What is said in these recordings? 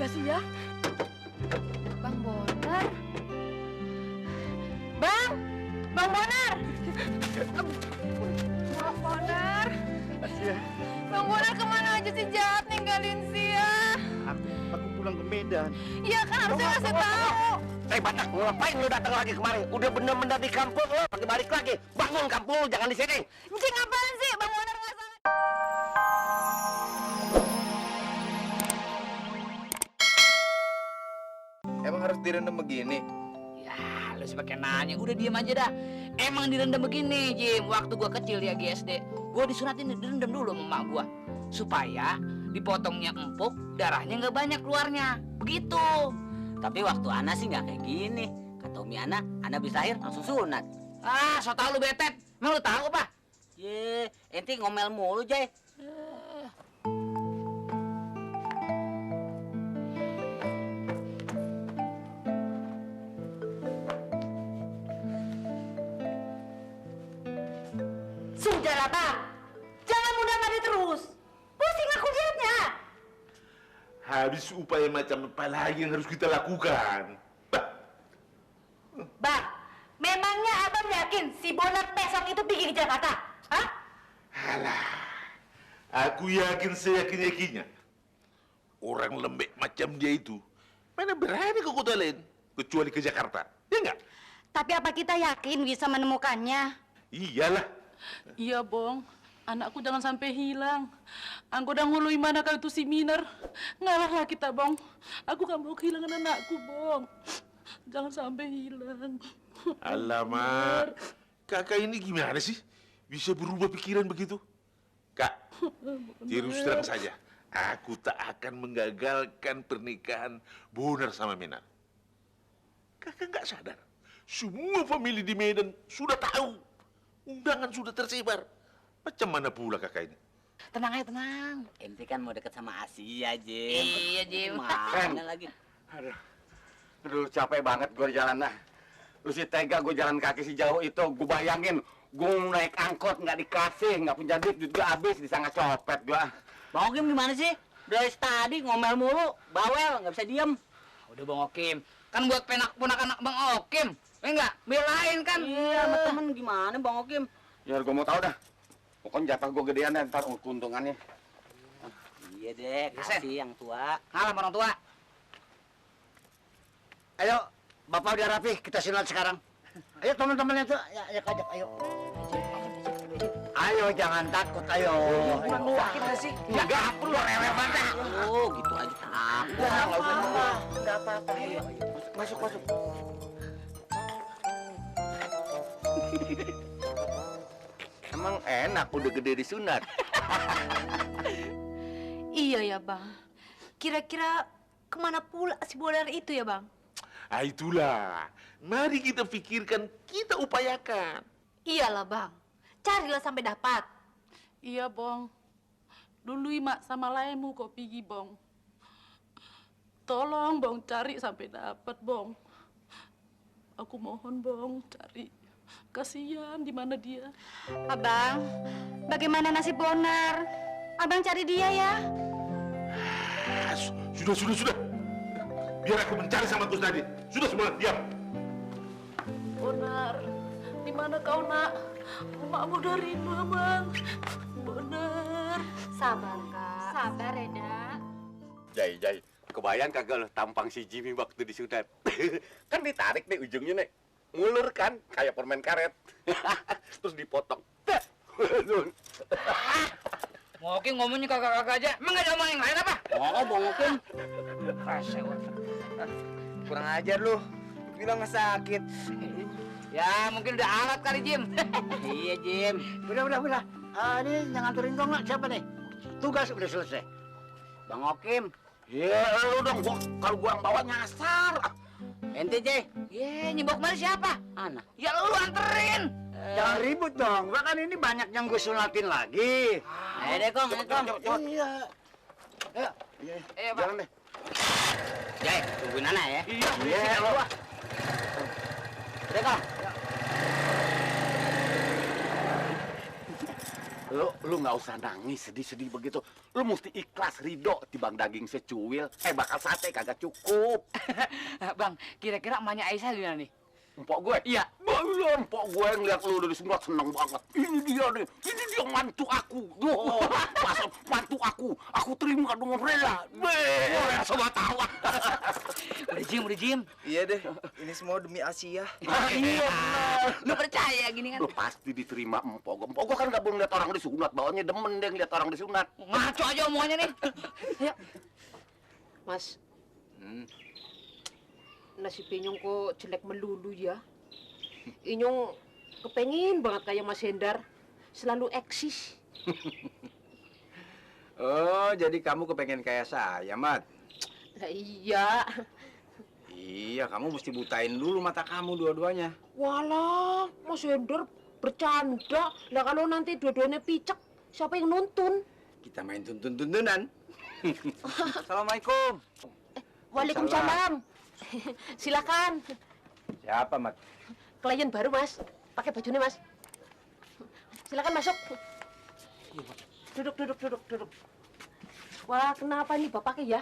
kasih ya. Bang Bonar. Bang! Bang Bonar! Bang Bonar! Asia, Bang Bonar kemana aja sih jahat ninggalin Sia? aku pulang ke Medan. Iya kan harusnya ngasih tahu. Batak, ngapain lu datang lagi kemari? Udah bener-bener di kampung lu, pakai balik lagi. Bangun kampung lu, jangan di sini. Cing apaan sih? Bang Bonar nggak salah. Emang harus direndam begini? Ya, lu sih pakai nanya. Udah diem aja dah. Emang direndam begini, Jim. Waktu gua kecil ya GSD, gua disuratin direndam dulu sama emak gua supaya dipotongnya empuk, darahnya nggak banyak keluarnya. Begitu. Tapi waktu Ana sih nggak kayak gini. Kata Umi Ana habis lahir langsung sunat. Ah, so tau lu betet. Emang lu tahu apa? Ye, ente ngomel mulu, Jay. Sudahlah Bang. Jangan mudah mandi terus. Pusing aku lihatnya. Habis upaya macam apa lagi yang harus kita lakukan? Bang, memangnya Abang yakin si Bonar besok itu pergi ke Jakarta? Hah? Alah, aku yakin seyakin-yakinnya. Orang lembek macam dia itu, mana berani ke kota lain, kecuali ke Jakarta, ya enggak? Tapi apa kita yakin bisa menemukannya? Iyalah. Iya, Bong. Anakku jangan sampai hilang. Angko udah ngului mana kau itu si Minar. Ngalahlah kita, Bong. Aku gak mau kehilangan anakku, Bong. Jangan sampai hilang. Alamak, kakak ini gimana sih? Bisa berubah pikiran begitu? Kak, terus terang saja, aku tak akan menggagalkan pernikahan Bonar sama Minar. Kakak nggak sadar, semua famili di Medan sudah tahu. Undangan sudah tersebar. Macam mana pula kakak ini? Tenang aja, tenang. Ente kan mau deket sama Asia, Jim. Iya, Jim. Mana lagi? Aduh, capek banget gue jalan nah. Lu sih tega gue jalan kaki sejauh itu. Gue bayangin, gue naik angkot nggak dikasih, nggak punya duit juga habis, disangka copet gue. Bang Okim gimana sih? Dari tadi ngomel mulu, bawel, nggak bisa diem. Udah Bang Okim, kan buat ponakan Bang Okim. Enggak, belain kan. Iya, sama temen gimana Bang Okim? Ya gue mau tahu dah. Pokoknya jatah gue gedean deh, ntar keuntungannya. Iya deh, kasih yang tua. Ngalah orang tua. Ayo, Bapak udah rapi, kita sunat sekarang. Ayo teman-teman itu, ya kajak, ayo. Ayo, jangan takut, ayo. Kita sih. Enggak perlu rewel banget. Oh, gitu aja takut. Enggak apa-apa. Ayo, masuk. Emang enak udah gede disunat. Iya ya Bang. Kira-kira kemana pula si Bonar itu ya Bang? Ah itulah, mari kita pikirkan, kita upayakan. Iyalah Bang. Carilah sampai dapat. Iya, Bong. Dulu Mak sama Laimu kok pergi, Bong. Tolong, Bong, cari sampai dapat, Bong. Aku mohon, Bong, cari. Kasihan di mana dia. Abang, bagaimana nasib Bonar? Abang cari dia ya. Ah, sudah. Biar aku mencari sama Gus Nadi. Sudah semua, diam. Bonar, di mana kau, Nak? Emakmu udah rindu, Bang. Bonar. Sabar, Kak. Sabar, Reda. Jai, kebayang kagak lo tampang si Jimmy waktu disunat? Kan ditarik nih ujungnya nih. Ngulur kan, kayak permen karet. Terus dipotong. Bang Okim ngomongnya kakak-kakak aja. Emang gak ada omong yang lain apa? Oh, Bang Okim. Rasa gua. Kurang ajar lu. Bilang nggak sakit. Ya, mungkin udah alat kali, Jim. Iya, Jim. Udah. Ini yang nganterin kau nggak siapa nih? Tugas udah selesai. Bang Okim. Ya lu dong, kalau gua yang bawa nyasar. Ente, Jay. Ye, nyebok mana siapa? Ana. Ya lu anterin. Jangan ribut dong, gua kan ini banyak yang gue sunatin lagi. Ayo deh, Kong. Ayo, Kong. Cepet. Iya. Pak. Jalan deh. Jay, tungguin Ana ya. Iya, lu. Udah, Kong. Lu nggak usah nangis sedih-sedih begitu. Lu mesti ikhlas ridho tibang daging secuil. Bakal sate kagak cukup. Bang, kira-kira emaknya Aisyah gimana nih? Empok gue? Iya. Belum, empok gue ngeliat lu dari semua seneng banget. Ini dia nih, ini dia mantu aku. Duh, masa mantu aku terima dengan rela. Sobat tawa. Udah Jim. Iya deh, ini semua demi Asia. Iya benar. Lu percaya gini kan? Lu pasti diterima empok gue. Empok gue kan gak boleh ngeliat orang disunat. Bawanya demen deh ngeliat orang disunat. Ngaco aja omongannya nih. Ayo. Mas, nasi Inyong kok jelek melulu ya. Inyong kepengin banget kayak Mas Hendar, selalu eksis. Oh, jadi kamu kepengen kayak saya, Mat? Nah, iya. Iya, kamu mesti butain dulu mata kamu dua-duanya. Walah, Mas Hendar bercanda. Lah kalau nanti dua-duanya picek, siapa yang nonton? Kita main tuntun-tuntunan. Assalamualaikum. Waalaikumsalam. Silakan. Siapa, Mat? Klien baru, Mas. Pakai bajunya, Mas. Silakan masuk. Duduk. Wah, kenapa nih bapaknya ya?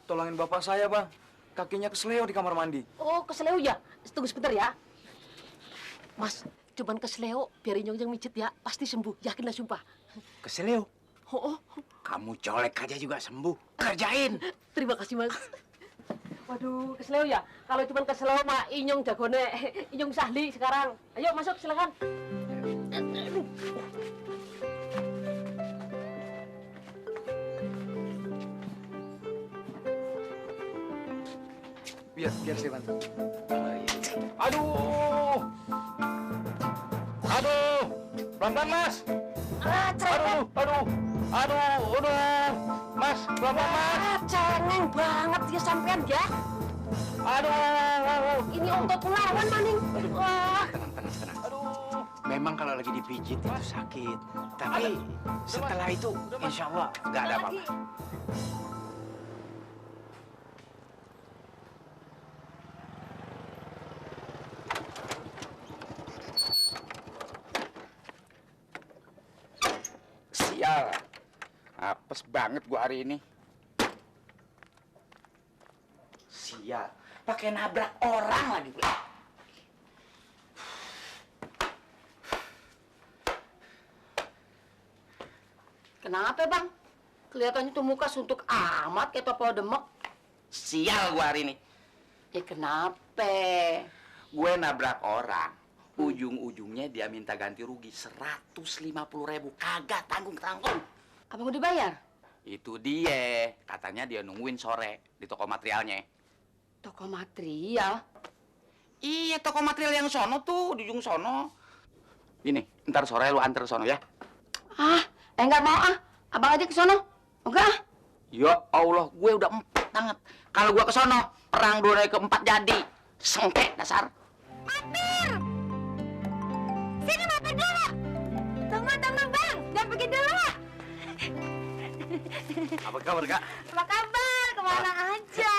Tolongin bapak saya, Bang. Kakinya kesleo di kamar mandi. Oh, kesleo ya? Tunggu sebentar ya. Mas, cuman kesleo, biar Inyong yang mijit ya. Pasti sembuh, yakinlah sumpah. Kesleo? Oh, Kamu colek aja juga sembuh. Kerjain. terima kasih, Mas. Waduh, kesleo ya? Kalau cuman kesleo mah Inyong jagone, Inyong Sahli sekarang. Ayo masuk, silakan. Biar saya bantu. Aduh, pelan-pelan Mas. Aduh, Mas, pelan-pelan Mas. Cengeng banget dia sampean ya. Aduh, Ini otot lawan maning. Wah, Tenang. Memang kalau lagi dipijit itu sakit. Tapi setelah itu, insya Allah nggak ada apa-apa. sial. Apes banget gua hari ini. Sial, pakai nabrak orang lagi. kenapa bang? Kelihatannya tuh muka suntuk amat kayak topo demek. Sial gua hari ini. Ya kenapa? Gue nabrak orang. Ujung-ujungnya dia minta ganti rugi 150.000. Kagak tanggung-tanggung. Abang udah bayar? Itu dia. Katanya dia nungguin sore di toko materialnya. Toko material? Iya, toko material yang sono tuh, di ujung sono. Ini, ntar sore lu antar sono ya. Enggak mau ah. Abang aja ke sono. Enggak. Ya Allah, gue udah empet banget. Kalau gue ke sono, perang dunia keempat jadi. Sengke dasar. Mampir! Sini mampir dulu! Tunggu bang, jangan pergi dulu. Apa kabar, Kak? Apa kabar? Kemana aja?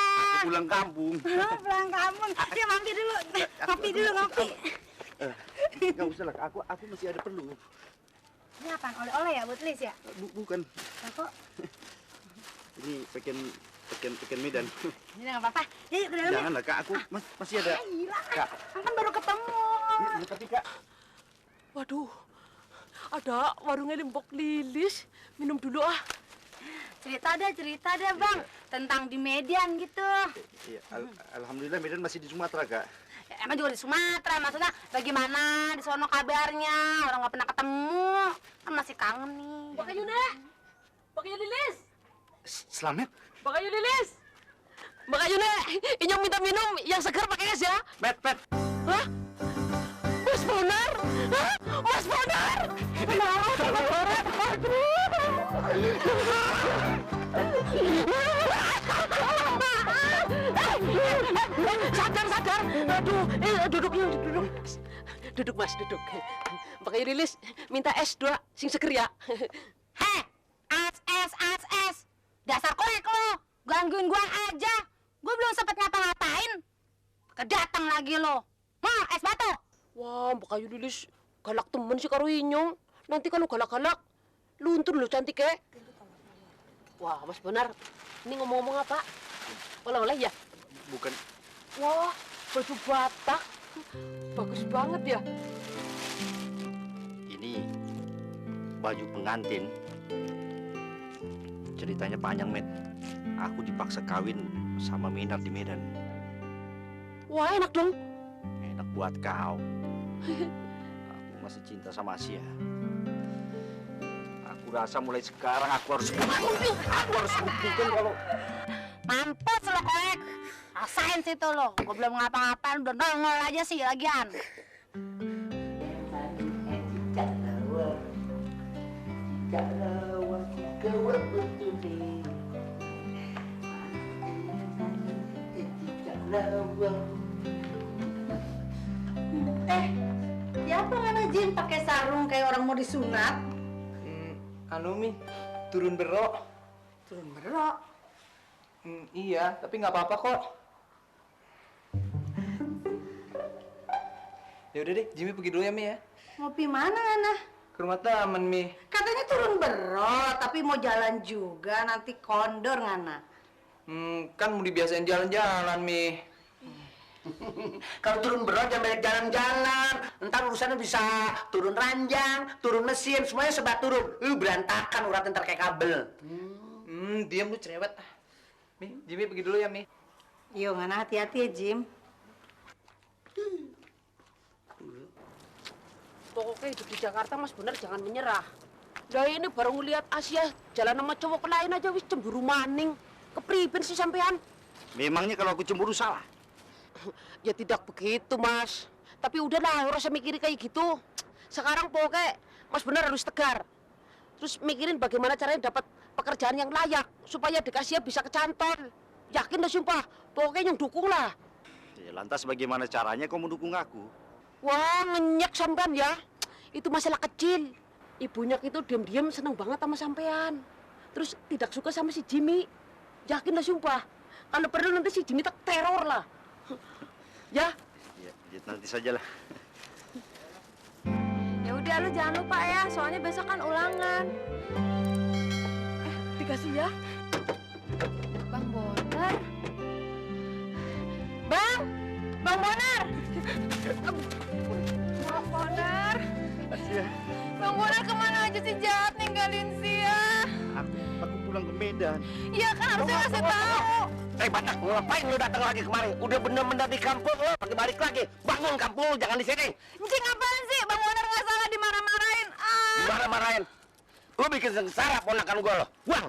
Pulang kampung. Pulang kampung. Ya mampir dulu. Ngopi dulu, ngopi. Nggak usah lah, aku masih ada perlu. Ini apaan? Oleh-oleh ya buat Lis ya? Bukan, Nah, kok? ini peken Medan. Ini nggak apa-apa. Yuk ke dalam. Jangan lah, Kak, aku masih ada. Gila, Kak. kan baru ketemu. Ya, tapi Kak, Waduh, ada warungnya di Mbok Lilis. Minum dulu ah. Cerita deh bang. Tentang di Medan gitu. ya, alhamdulillah Medan masih di Sumatera, Kak. Ya, emang juga di Sumatera. Maksudnya bagaimana di sono kabarnya? Orang nggak pernah ketemu. Kan masih kangen nih. Mbak Yune! Mbak Lilis! Selamat. Mbak Lilis! Mbak Yune, Inyong minta minum yang segar pakai es ya. Pet. Hah? Mas Bonar? Hah? Mas Bonar? Kenapa Mas Bonar? Sadar. Aduh, duduk. Duduk Mas, duduk. Mbak Lilis, minta es 2, sing seger ya. Heh, es. Dasar koek lo, gangguin gua aja. Gua belum sempet ngapa-ngapain. Kedatang lagi lo. Mau es batu? Wah, Mbak Lilis galak temen sih karo Inyong. Nanti kalau galak-galak, Luntur lo cantik ya. Wah, Mas Bonar, ini ngomong-ngomong apa? Oleh-oleh ya? Bukan. Wah, baju Batak. Bagus banget ya. Ini baju pengantin. Ceritanya panjang, Met. Aku dipaksa kawin sama Minar di Medan. Wah, enak dong. Enak buat kau. Aku masih cinta sama Asia. Aku rasa mulai sekarang aku harus buktikan kalau Mampus lo, Koek. Rasain situ lo. Gue belum ngapa-ngapain, udah nongol aja sih lagian. Siapa ngana Jin pakai sarung kayak orang mau disunat? Anu Mi, turun berok. Turun berok. Iya, tapi nggak apa-apa kok. Ya udah deh, Jimmy pergi dulu ya Mi ya. Ngopi mana ngana? Ke rumah temen Mi. Katanya turun berok, tapi mau jalan juga, nanti kondor ngana. Kan mau dibiasain jalan-jalan Mi. kalau turun berat jangan banyak jalan-jalan. Ntar urusannya bisa turun ranjang, turun mesin, semuanya sebat turun. Berantakan urat ntar kayak kabel. Diam lu cerewet. Mi, Jimmy pergi dulu ya Mi. Yo ngana hati-hati ya Jim. Pokoknya hidup di Jakarta Mas Bonar jangan menyerah. Lah ini baru ngeliat Asia jalan sama cowok lain aja wis cemburu maning. Kepriben sih sampean? Memangnya kalau aku cemburu salah? Ya tidak begitu, Mas. Tapi udahlah, ora usah mikirin kayak gitu. Sekarang pokoknya Mas Bonar harus tegar. Terus mikirin bagaimana caranya dapat pekerjaan yang layak supaya dikasih bisa kecantol. Yakin lah sumpah. Pokoknya yang dukung lah. Ya, lantas bagaimana caranya kau mendukung aku? Wah, ngenyek sampean ya. Itu masalah kecil. Ibunya itu diam-diam seneng banget sama sampean. Terus tidak suka sama si Jimmy. Yakin lah sumpah. Kalau perlu nanti si Jimmy tak teror lah. Ya? Ya, nanti sajalah. Ya udah lu jangan lupa ya, soalnya besok kan ulangan. Dikasih ya. Bang Bonar. Bang! Bang Bonar! Bang Bonar. Bang Bonar kemana aja sih jahat ninggalin Sia? Aku pulang ke Medan. Iya kan harusnya kasih tahu. Batak, ngapain lu datang lagi kemari? Udah bener-bener di kampung lu, pakai balik lagi. Bangun kampung lu, jangan di sini. Encing ngapain sih? Bang Bonar nggak salah dimarah-marahin. Marah-marahin. Lu bikin sengsara ponakan gua lo. Buang.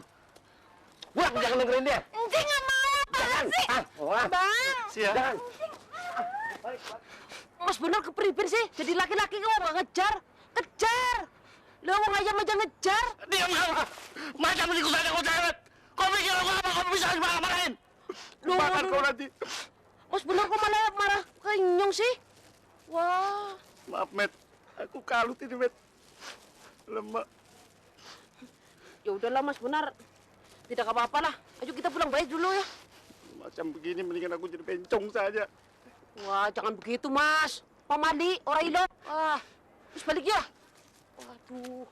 Buang, jangan dengerin dia. Encing nggak mau, apaan sih? Bang! Jangan. Mas Bonar kepriben sih? Jadi laki-laki kok nggak ngejar? Kejar! Lo mau ngajak aja ngejar? Diam kamu. Macam di kusanya kau cewek. Kau pikir aku apa? Kau bisa marah-marahin. Makan kau nanti. Mas Bonar kok malah marah kenyong sih? Wah. Maaf, Met. Aku kalut ini, Met. Lemak. Ya udahlah Mas Bonar. Tidak apa-apa lah. Ayo kita pulang baik dulu ya. Macam begini mendingan aku jadi bencong saja. Wah, jangan begitu, Mas. Pamali, orang ilok. Wah, terus balik ya. Waduh.